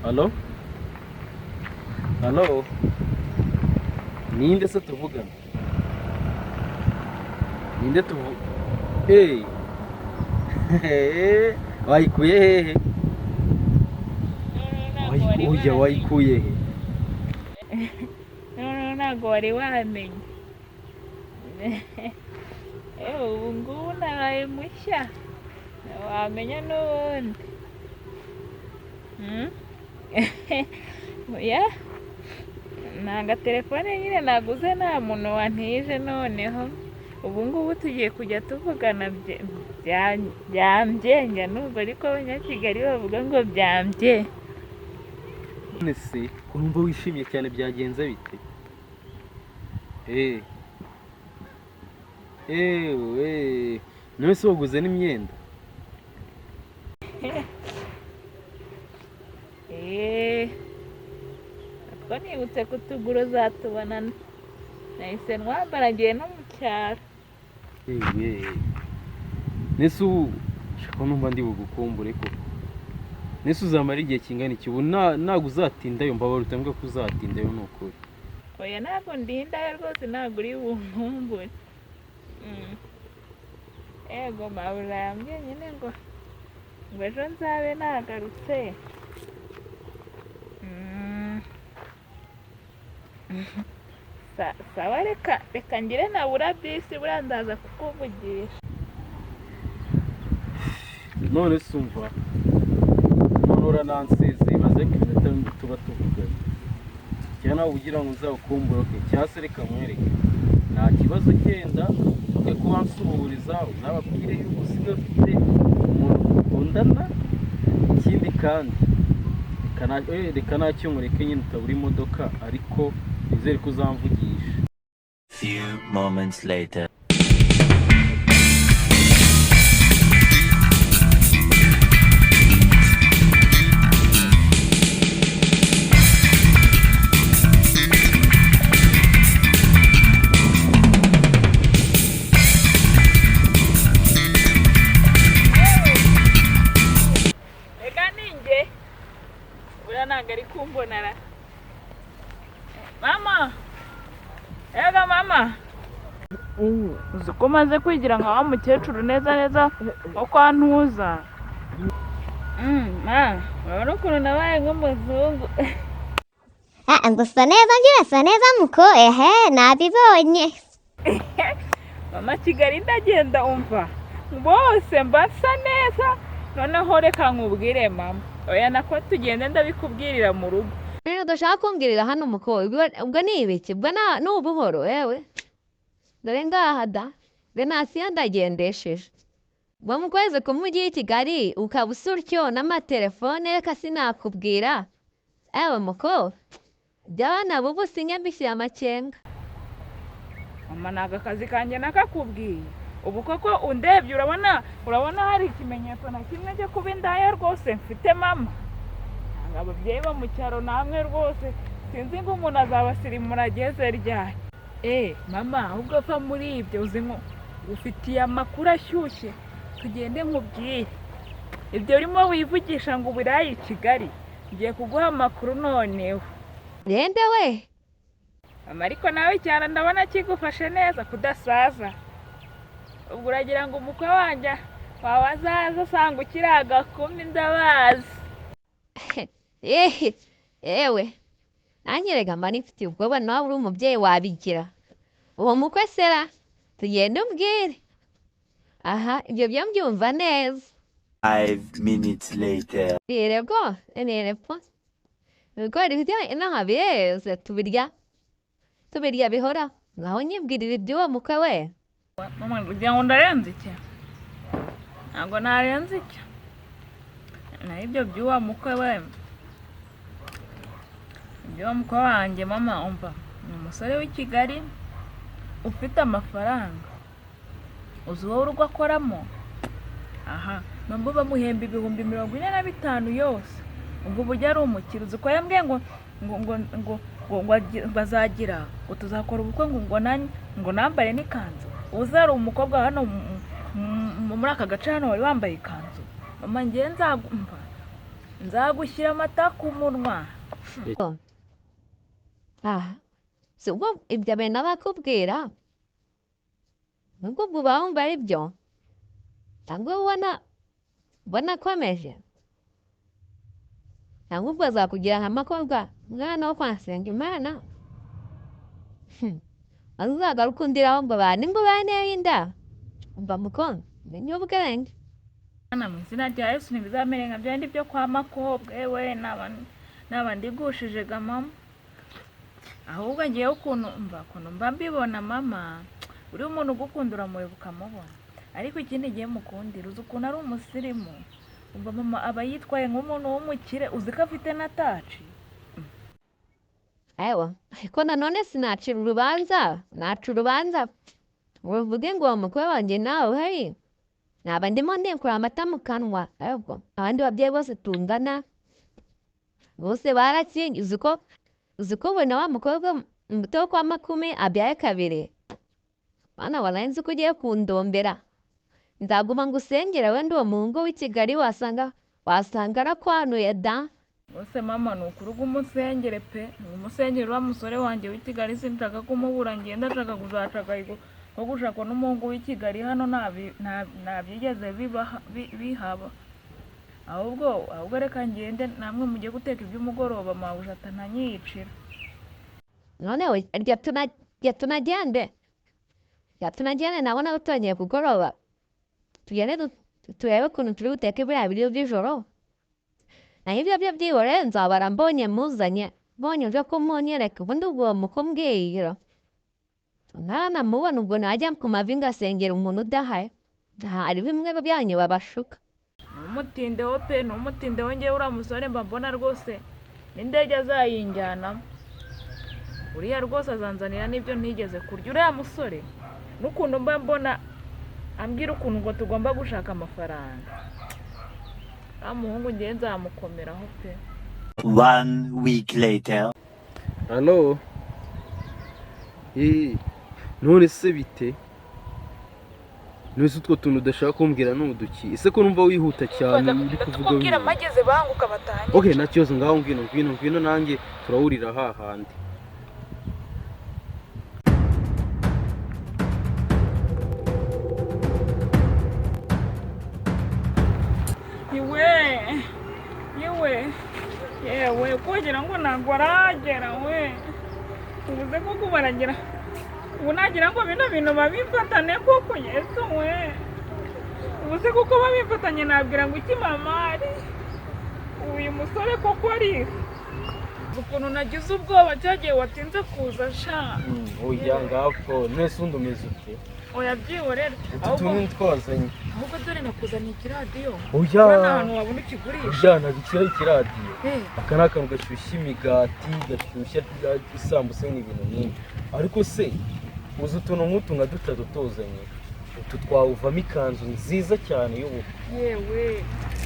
Halo? Halo? Ninde se tuvugana? Ninde tuvu? Hey! Wayikuye hehe? Oya, wayikuye he? Noneho ntabwo wari wamenya. Ewe, ubu ngubu nabaye mushya, wamenya n'ubundi. Mm? Oya, ni agatelefone nyine naguze, nta muntu wantije. Noneho ubu ngubu tugiye kujya tuvugana byambye. Njya numva ariko Abanyakigali bavuga ngo byambye. None se ko numva wishimye cyane, byagenze bite? Eh. Ewe, none se waguze n'imyenda? Eee, utwo nibutse kutugura uzatubona, nahise nwambara ngiye no mu cyaro. Ewe. Nese ubu shaka numva ndi bugukumbure koko. Nese uzamara igihe kingana iki? Ubu ntabwo uzatindayo, mbabara utambwira ko uzatindayo, ni ukuri. Oya, ntabwo ndindayo rwose, ntabwo uri bunkumbure. Ego, mabura yambwiye nyine ngo ejo nzabe nagarutse. Sawa, reka ngire nabura bisi, buriya ndaza kukuvugisha. None se umva, none uranansezeye, maze ko iminota tuba tuvuganye. Cyangwa nawe ugira ngo nzagukumbure, okay. Cyangwa se reka nkwereke. Nta kibazo, genda uke kuba nsuhuriza, uzababwire yuko usigaye ufite umuntu mukundana. Ikindi kandi reka ntacyo nkureke nyine utabura imodoka, ariko nizere ko uzamvugisha. Few moments later. Reka ninjye, buriya ntabwo ari kumbonara. Mama, ega mama, uzi ko maze kwigira nka wa mukecuru neza neza wo kwa Ntuza? Ma, urabona ukuntu nabaye nk'umuzungu? Ah, gusa neza njye, urasa neza muko, ehe, nabibonye. Mama, Kigali ndagenda, umva bose mba nsa neza. Noneho reka nkubwire mama, oya, nako tugende ndabikubwirira mu rugo. Ibintu udashaka kumbwirira hano muko, ubwo ni ibiki? Ubwo ni ubuhoro yewe. Dore ngaha da, Venasiyo ndagendesheje. Ubwo mu kwezi kumwe ugiye i Kigali ukaba usa utyo n'amatelefone, reka sinakubwira. Ewe muko, iby'abana b'ubu sinyambishyira amakenga. Mama, ntabwo akazi kanjye nakakubwiye. Ubu koko undebye urabona hari ikimenyetso na kimwe cyo kuba indaya rwose mfite? Mama, ntabwo ababyeyi bo mu cyaro namwe rwose, sinzi ngo umuntu azabasirimura ageze ryari. Mama, ahubwo va muri ibyo, uzi ngo ufitiye amakuru ashyushye, tugende nkubwire ibyo urimo wivugisha ngo uburayi i Kigali. Ngiye kuguha amakuru noneho. Rende we. Mama, ariko nawe cyane ndabona kigufashe neza kudasaza. Ubwo uragira ngo umukwe wanjye wawe azaza asanga ukiri agakumi, ndabazi. Ehe, ewe. Nanjye rega mba nifitiye ubwoba, nawe uri umubyeyi wabigira. Uwo mukwe sera, tugende umbwire. Aha, ibyo byo mbyumva neza. 5 minutes later. Yego, nirepfo. Ibigori byo inaha bireze, tubirya. Tubirya bihora. Ngaho nyibwirira iby'uwo mukwe we. Mama, ugira ngo ndarenze iki? Ntabwo narenze icyo. Naho ibyo by'uwo mukwe we, iby'uwo mukwe wanjye, mama, umva, ni umusore w'i Kigali ufite amafaranga. Uzi wowe urugo akoramo? Aha mama, bamuhemba 45,000 yose. Ubwo uburyo ari umukire, uzi ko yambwiye ngo bazagira ngo tuzakora ubukwe, ngo nambare n'ikanzu? Uzi hari umukobwa hano muri aka gace hano wari wambaye ikanzu? Mama, ngewe nzagumva. Nzagushyira amata ku munwa. Ah, si ubwo ibyo bintu abakubwira nubwo ubwo uba wumva ari byo cyangwa ubona akomeje cyangwa ubwo azakugira nka makobwa mwana wo kwa Nsengimana. Maze uzagaruke undiraho ngo bane ngo banteye inda. Umva mukondo, menye ubwenge. Mwana, mu izina rya Yesu ntibizamere nka byandi byo kwa makobwa. Ewe, naba ndigushije ga mama. Ahubwo ngewe ukuntu mba mbibona mama, uriya umuntu ugukunda uramureba ukamubona. Ariko ikindi gihe mukundira, uzi ukuntu ari umusirimu. Umva mama aba yitwaye nk'umuntu w'umukire, uzi ko afite na taci. Ewa, ariko nanone sinacira urubanza, naca urubanza ngo uvuge ngo uwo mukwe wanjye nawe uhari, naba ndimo ndikura amata mu kanwa. Ahubwo abandi babyeyi bose tungana bose barakingi, uzi ko ubona wa mukobwa muto wo kwa Makumi abyaye kabiri. Mana waraye nzi ko ugiye kundombera, nzaguma ngusengera wenda uwo muhungu w'i Kigali wasanga arakwanuye da. Bose mama, ni ukuri umusengere pe, ni umusengere uriya musore wanjye w'i Kigali, sinshaka kumubura, ngenda ndashaka kuzaca agahigo ko gushakwa n'umuhungu w'i Kigali hano ntabyigeze bihaba. Ahubwo reka ngende namwe mujye guteka iby'umugoroba, mabuja atananyicira. Noneho rya tunagende, nabona butangiye kugoroba, tugende turebe ukuntu turi buteke biriya biryo by'ijoro. Naho ibyo byo byihorere nzabara mbonye muzanye, mbonye uje kumunyereka, ubundi ubwo mukumbwira. Ntaranamubona ubwo najya ku mavi ngasengera umuntu udahari. Hari bimwe byanyu babashuka. Ntumutindeho pe, ntumutindeho, ngewe uriya musore mba mbona rwose n'indege azayinjyanamo. Uriya rwose azanzanira n'ibyo ntigeze kurya. Uriya musore n'ukuntu mba mbona ambwira ukuntu ngo tugomba gushaka amafaranga. Uriya muhungu ngewe nzamukomeraho pe. 1 week later. Alo, none se bite? None se utwo tuntu udashaka kumbwira ni uduki? Ese ko numva wihuta cyane uri kuvuga Ndakubwira wihuta? Mpageze banguka batanye. Okay, nta kibazo, ngaho ngwino ngwino ngwino nanjye turahurira hahandi. Iwe iwe yewe, kugira ngo ntabwo aragera we, ubuze koko baragira ubu nagira ngo bino bintu babimfatane koko. Yesu we, ubuze koko babimfatanye, nabwira ngo iki mama ari uyu musore koko ari ukuntu nagize ubwoba cyagiye watinze kuza sha. Oya ngapfo, none se undi umeze ute? Oya byihorere. Utu Ahubwo tuntu twazanye. ahubwo dore nakuzaniye ikiradiyo. Oya. Urabona ahantu wabona ukigurisha. Oya, ntabwo ikiriho ikiradiyo. Aka ni akantu gashyushya imigati, gashyushya isambusa n'ibintu nk'ibi. Ariko se uzi utuntu nk'utu nka dutatu tuzanye, utu twawuvamo ikanzu nziza cyane y'ubukwe. Yewe,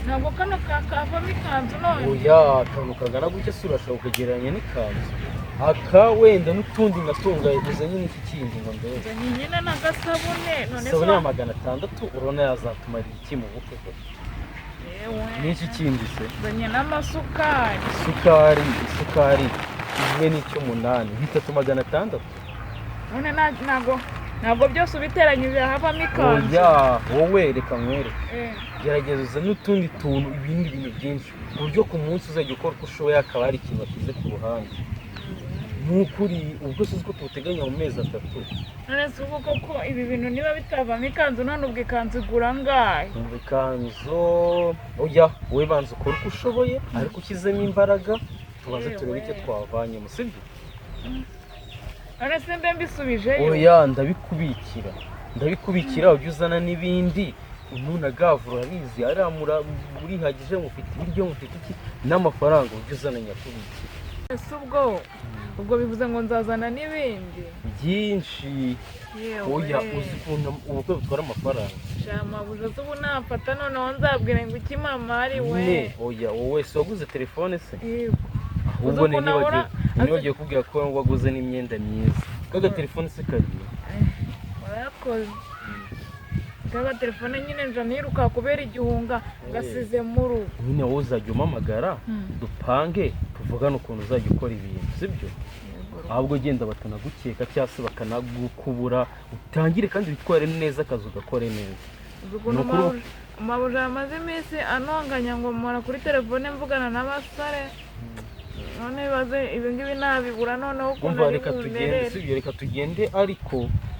ntabwo kano kavamo ikanzu none. Oya, akantu kangana gutya se urashobora kukagereranya n'ikanzu? Aka wenda n'utundi nka tunga uzanye n'iki kindi ngo ndebe. Nzanye nyine n'agasabune none se. Isabune ya 600 urabona yazatumarira iki mu bukwe koko? Yewe. N'iki kindi se? Nzanye n'amasukari. Isukari imwe n'icy'umunani, 3600. None ntabwo byose ubiteranyije havamo ikanzu. Oya, wowe reka nkwereke. Gerageza uzane utundi tuntu, ibindi bintu byinshi, ku buryo ku munsi uzajya ukora uko ushoboye hakaba hari ikintu washyize ku ruhande. Ni ukuri, ubwo si ko tuwuteganya mu mezi 3. None se ubu koko ibi bintu niba bitavamo ikanzu, none ubwo ikanzu igura angahe? Umva ikanzu, oya, wowe banza ukore uko ushoboye ariko ushyizemo imbaraga, tubanze turebe icyo twavanyemo, sibyo? None se mbe mbisubijeyo? Oya, ndabikubikira, ujye uzana n'ibindi. Nunagavura urabizi, ariya murihagije, mufite ibiryo, mufite iki n'amafaranga, ujye uzana nyakubikira. Ese ubwo bivuze ngo nzazana n'ibindi byinshi. Yewe. Oya, uzi ukuntu ubukwe butwara amafaranga. Shama buja se ubu nafata noneho nzabwira ngo iki mama ari we. Nyine oya, wowe si waguze telefone se? Yego. Ahubwo Uzi ukuntu ahora nibagiwe kubwira ko waguze n'imyenda myiza. Kaga telefone se kariye? Warakoze. Kaga telefone nyine nja niruka kubera igihunga ngasize mu rugo. Nyine wowe uzajya umpamagara, dupange, tuvugane ukuntu uzajya ukora ibintu, sibyo? Ahubwo genda batanagukeka cyangwa se bakanagukubura, utangire kandi witware neza, akazi ugakore neza. Uzi ukuntu Ni ukuri- mabuja yamaze iminsi anonganya ngo mpora kuri telefone mvugana n'abasore, none bibaze ibi ngibi nabibura, noneho ukuntu Umva, ari reka tugende. bunderere. Sibyo? Reka tugende, ariko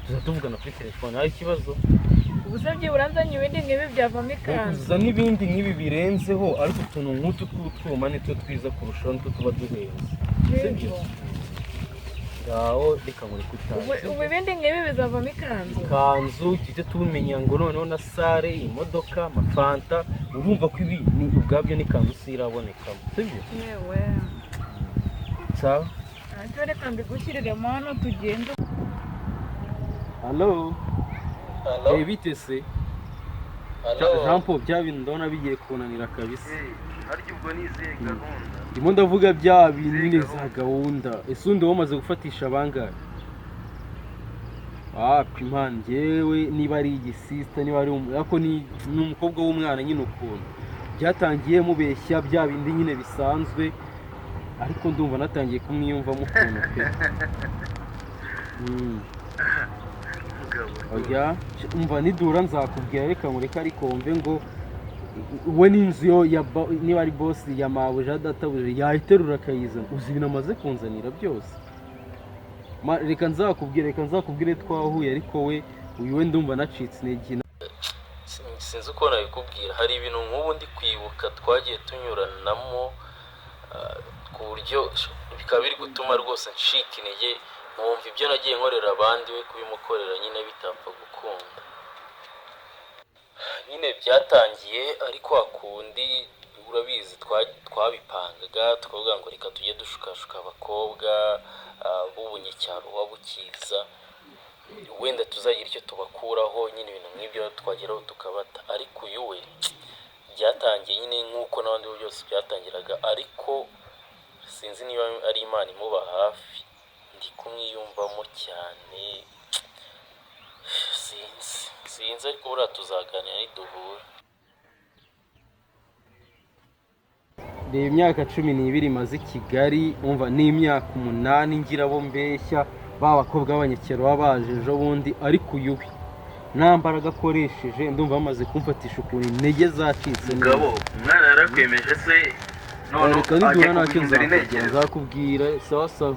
tuza tuvugana kuri telefone, hari ikibazo? Ubu se byibura nzanye ibindi ngibi byavamo ikanzu? Uza n'ibindi nk'ibi birenzeho, ariko utuntu nk'utu tw'utwuma nitwo twiza kurushaho, nitwo tuba duhenze, sibyo? Ngaho reka nkureke utahe. Ubu ibindi ngibi bizavamo ikanzu? Ikanzu tujye tumenya ngo noneho na sare, imodoka, amafanta, urumva ko ibi ni ubwabyo n'ikanzu si irabonekamo, sibyo? Yewe. Sawa. Ntacyo, reka mbigushyiriremo hano tugende. Allo? Eh, bite se Jean Paul? Bya bintu ndabona bigiye kunanira kabisa. Harya ubwo ni izihe gahunda? Ndimo ndavuga bya bintu nyine za gahunda. Ese undi wamaze gufatisha bangahe? Wapi man, njyewe niba ari igisista, niba ari ariko ni umukobwa w'umwana nyine, ukuntu byatangiye mubeshya bya bindi nyine bisanzwe, ariko ndumva natangiye kumwiyumvamo ukuntu pe. Mugabo. Oya, umva, nidura nzakubwira. Reka nkureke, ariko wumve ngo we n'inzu yo ya niba ari boss ya mabuja, databuja yayiterura akayizana. Uzi ibintu amaze kunzanira byose? Reka nzakubwire, reka nzakubwire twahuye, ariko we uyu we ndumva nacitse intege. Sinzi uko nabikubwira. Hari ibintu nk'ubu ndi kwibuka twagiye tunyuranamo, ku buryo bikaba biri gutuma rwose ncika intege, nkumva ibyo nagiye nkorera abandi we kubimukorera nyine bitapfa gukunda. Nyine byatangiye ari kwa kundi, urabizi, twabipangaga tukavuga ngo reka tujye dushukashuka abakobwa b'ubunyecyaro waba ukiza, wenda tuzagira icyo tubakuraho nyine, ibintu nk'ibyo twageraho tukabata. Ariko uyu we byatangiye nyine nk'uko n'abandi bo byose byatangiraga, ariko sinzi niba ari Imana imuba hafi, ndi kumwiyumvamo cyane. Sinzi, sinzi, ariko buriya tuzaganira niduhura. Reba imyaka 12 maze i Kigali, umva, n'imyaka 8 ngira abo mbeshya, ba bakobwa b'abanyacyaro baba baje ejo bundi, ariko uyu we nta mbaraga akoresheje, ndumva bamaze kumfatisha ukuntu intege zacitse neza. Mugabo, umwana yarakwemeje se none? Reka nidura Ajya ntacyo kuguhindura nzakubwira. intekerezo. Nzakubwira, sawa sawa.